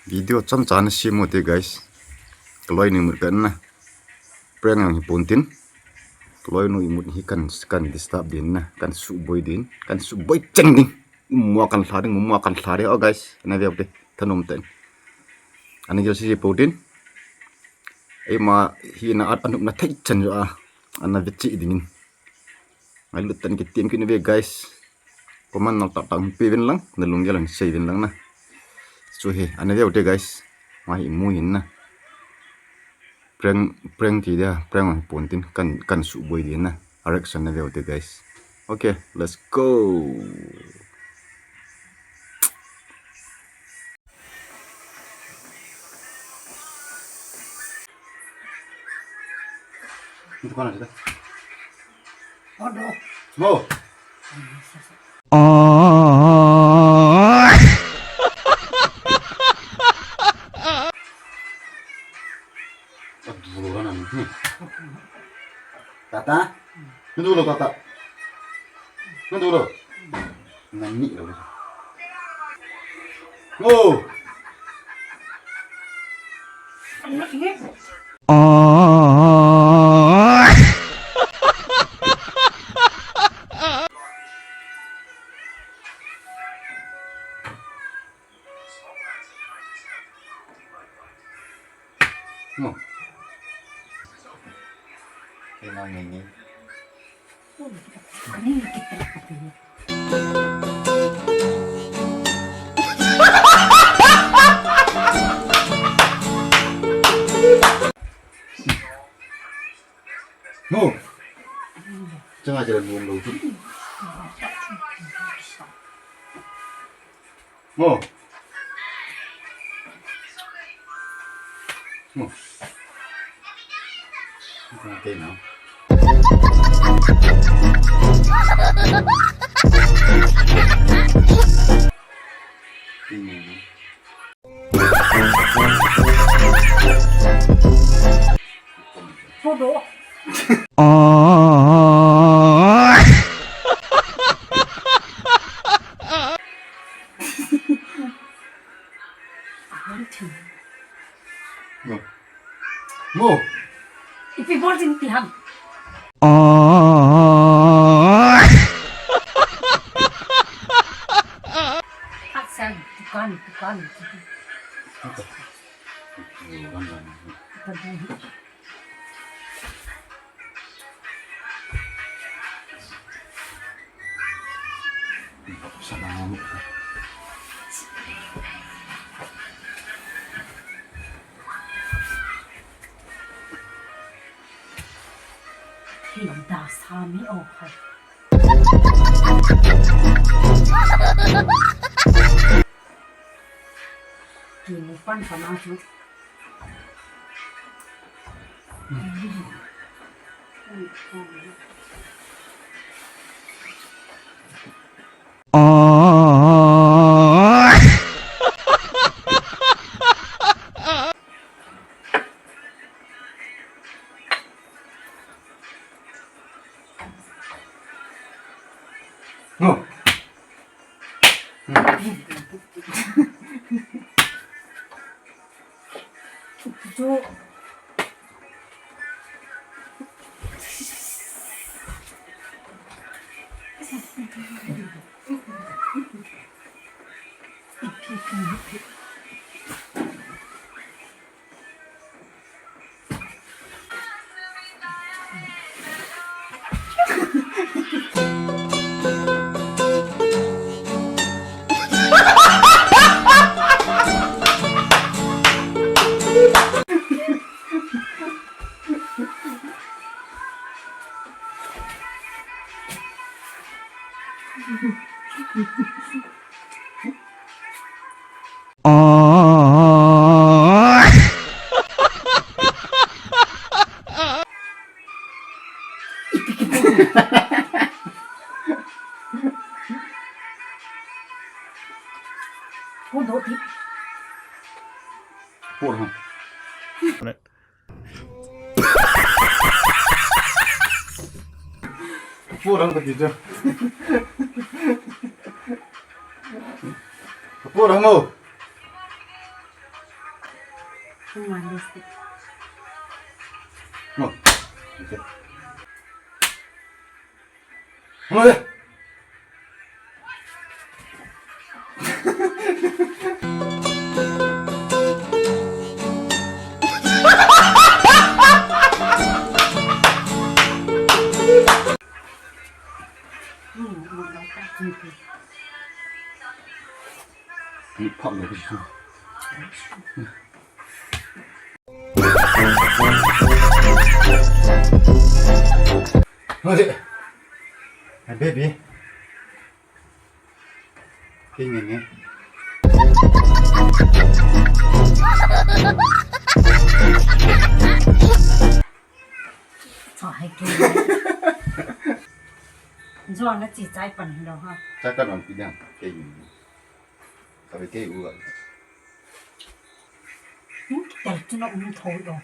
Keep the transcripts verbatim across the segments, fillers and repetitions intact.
Video chomcha ana sem u te guys. Kaloinu imut khat na. Prank jong hipon tin. Kaloinu imut hi kan, kan disturb din na. Kan suboi din. Kan suboi cheng din. Ummo kan lha ding, ummo kan lha ding. Oh guys, ana veu te. Thanom tah in. Ana gel sese pou tin. Eima hi na at anop na thei chan jo a. Ana ve cheh dingin. Ngailut tah in kitem kit uve guys. Comment nal tah tah hung pe uvin lang, na lunggel in sei uvin lang na. Chu hi, ana veu te guys. Ama hi imu hin na. Prank, prank ti dia, prank hipon tin, kan, kan suboi din na. A reaction na veu te guys. Okay, let's go. Mo. Tata. Nadu lo, tata. Nadu lo. Nani lo. Oh. Mo. Kailangan niya. Mo. Changa jala mo lo. Mo. Mo. Okay, no. Todo. Mo. Mo. Ipi bol ding ti ham. Asan, tukan, tukan. Thei da sa mi o khai. Kimu pan pan a chu. Por ha. Purang kati chu. Purang mo. Hung man list. Mo. Okay. Mo. Baby. Kei nge nge. Cho hai kei. Cho na chi chai pan lo ha. Cha ka nong pi dang. Kei nge nge. Ka be kei u a. Hmm, tel chu na um tho lo.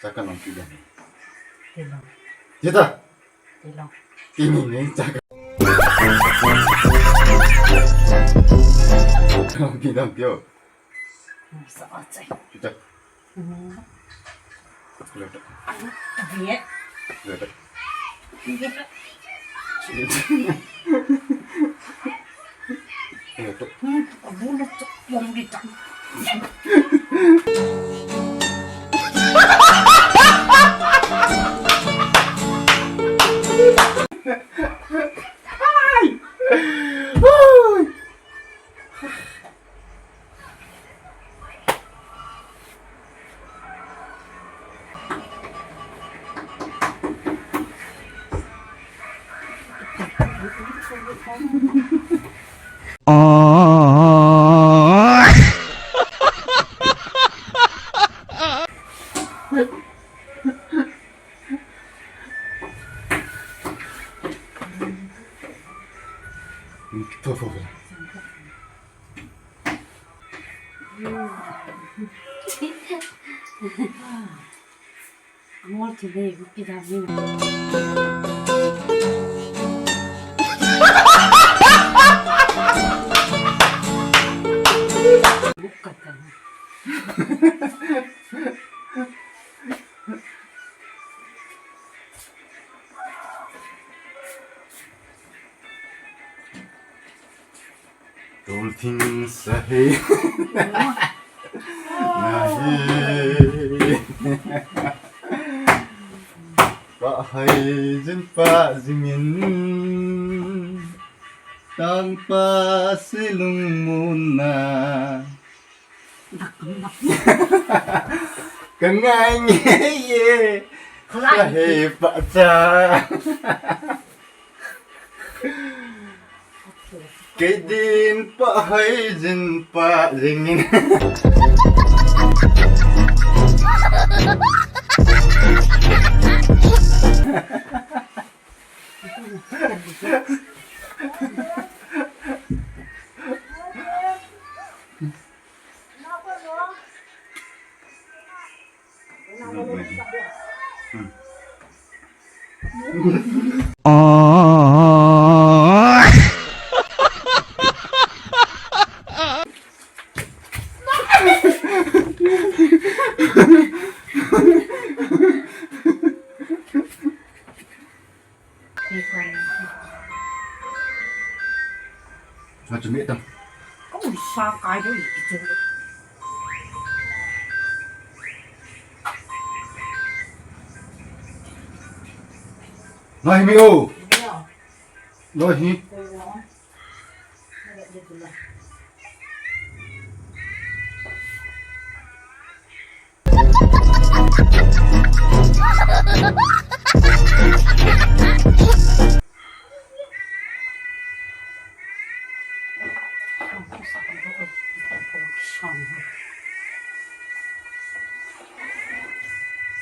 Cha ka nong pi dang. Tel lo. Jita. Tel lo. Kei nge nge cha ka. Nong pi dang kyo. Sa a chai. Jita. Hmm. Lo to. Ye. Lo to. Ye. Lo to. Hmm, abu lo to. Bom di tang. Ai! Ai! Amor today, Rupi Davi. Bukatan. Tolthing sahei. Nahi. Pahai jin pah jingin. Tangpah si lungmonna. Ka ngai nge ye. Khalai. Ka hei pah cha. Kei din pahai jin pah jingin. Sa chu mi ta. Ko sa kai do i chu. Nai mi o. Nai hi.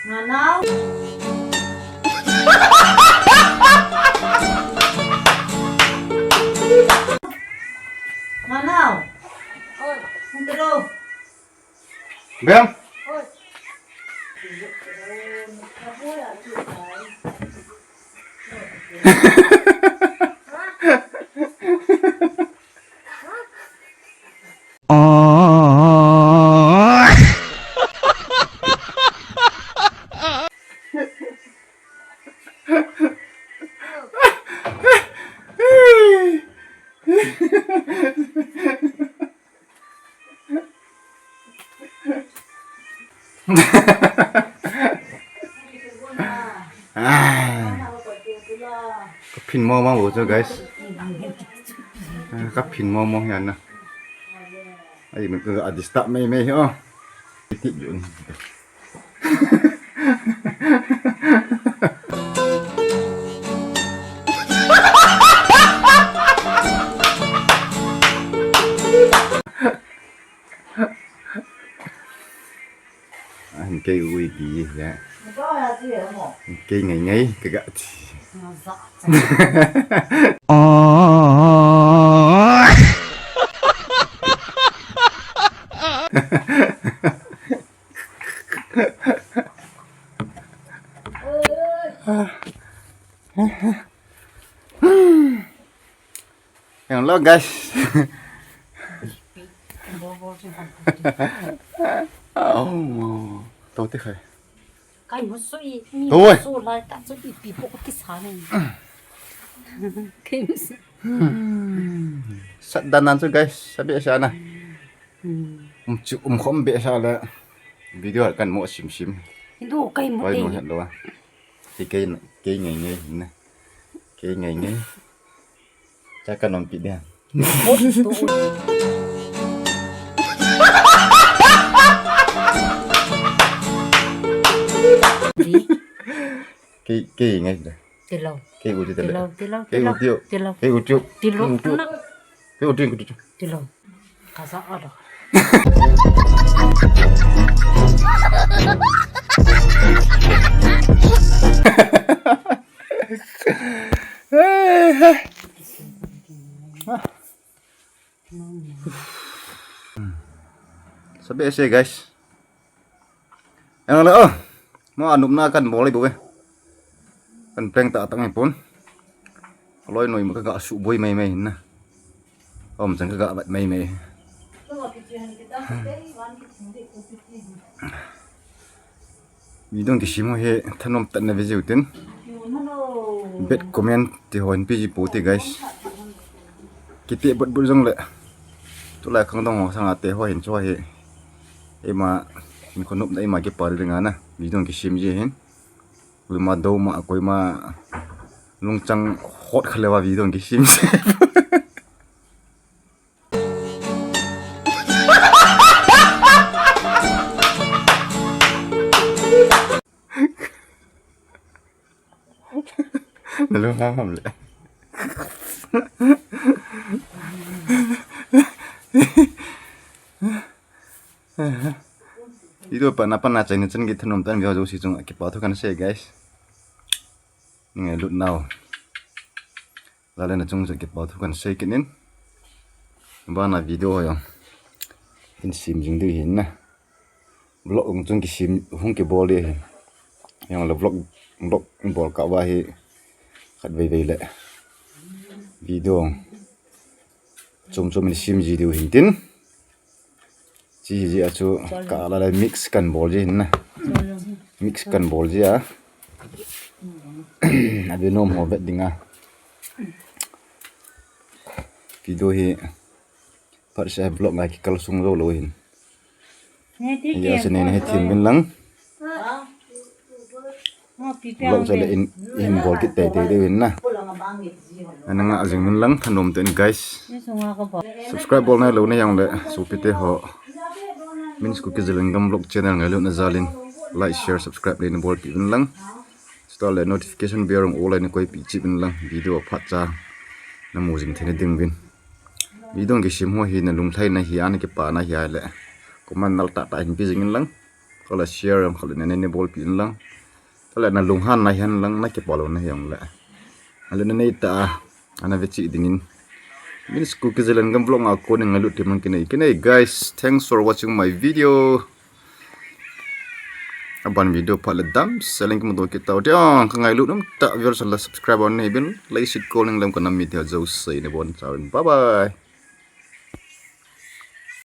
Nanao. Nanao. Oi. Hung tiro. Bem. Ai. Kaphin mo mo chu, guys. Ah, kaphin mo mo hian na. Ai, mi ka disturb mai mai, oh. Ti yun. Ah, kei ui ti ya. Kei ngai ngai ka ga ti. Hello, guys. Oh, to te khai. Kai mu su i, ni Oi. Su lai ta su i pi po ki sa nei. Kai mu su. Sat dan nan su, guys, sabi sa na. Hmm. Um chu um khom be sa la. Video kan mo sim sim. Hindu kai mu Wai te. Mo het lo. Ti kei, kei ngai ngai na. Kei ngai ngai. Cha ka nom pi dia. Kei, kei ngai da. Tilo. Kei u ti tilo. Tilo, tilo, kei u tilo. Tio. Tilo. Kei u tio. Tilo. Kei u tio. Tilo. Kei u tio, kei u tio. Tilo. Kaza ada. Sabi ese, guys. Yang le, oh. Mo anupna kan bol i bu ve. Kan prank ta tang i pun. Loi noi ma ka ga su boi mai mai na. Om chang ka ga bat mai mai. Video kisim ho hi thanom tatna ve jiu tin. Bet comment ti ho in pi ji pu ti, guys. Kiti bat but jong le. Tulai khang dong ho sanga te ho hin chu hi. Ema, mi khonop na ema kipah ding ana. Video kisim ji hin. Koima do ma, koima lungchang hot kha leuva video kisim ji. Na lung hang ham le. Video pa na pa na chai ni chan ki thanom tan video jouse chunga kipa thu kan sei, guys. Ni ngailut nau. Lale na chung chu kipa thu kan sei kit in. Bana video ho jong hin sim jing diu hin na. Vlog ung chung kisim hung kibol di hin. Jong le vlog, vlog bol kah uva hi khat vei vei le video chom chom in sim ji diu hin tin. Chi hi ji a chu ka la le mix kan bol ji hin na. Mix kan bol ji a. A ve nom ho vet ding a. Video hi phat se vlog ngai kikal sung lo lo hin. Ya se nei na he thim min lang. Vlog chale in, in bol kit tei tei deu hin na. Ana nga jing min lang thanom ten, guys. Subscribe bol nai lo na jong le sopi te ho. Min School Kizil Lengam Vlog channel ngailutna jal in like, share, subscribe le na bol pi min lang. Chutah le notification bell jong all a na koi pi chip in lang. Video phat cha na mu jing thei na ding uvin. Video kisim ho hi na lunglhai na hi a na kipa na hi a le. Comment nal tah tah hin pi jing in lang. Kala share jong kala na na bol pi in lang. Tale na lunghan na hian lang na kipa lo na hian le. Ale na nei ta, ana ve chi ding in. Min School Kizil Lengam Vlog a kon in ngailut thim lang kinei. Kinei, guys, thanks for watching my video. Aban video phat le damsel in kimuto kit tau. Tiang ka ngailut um tah viewers le subscriber nei bin leiset kol ning lem ka nam mi tia jouse nabonchauvin. Bye bye.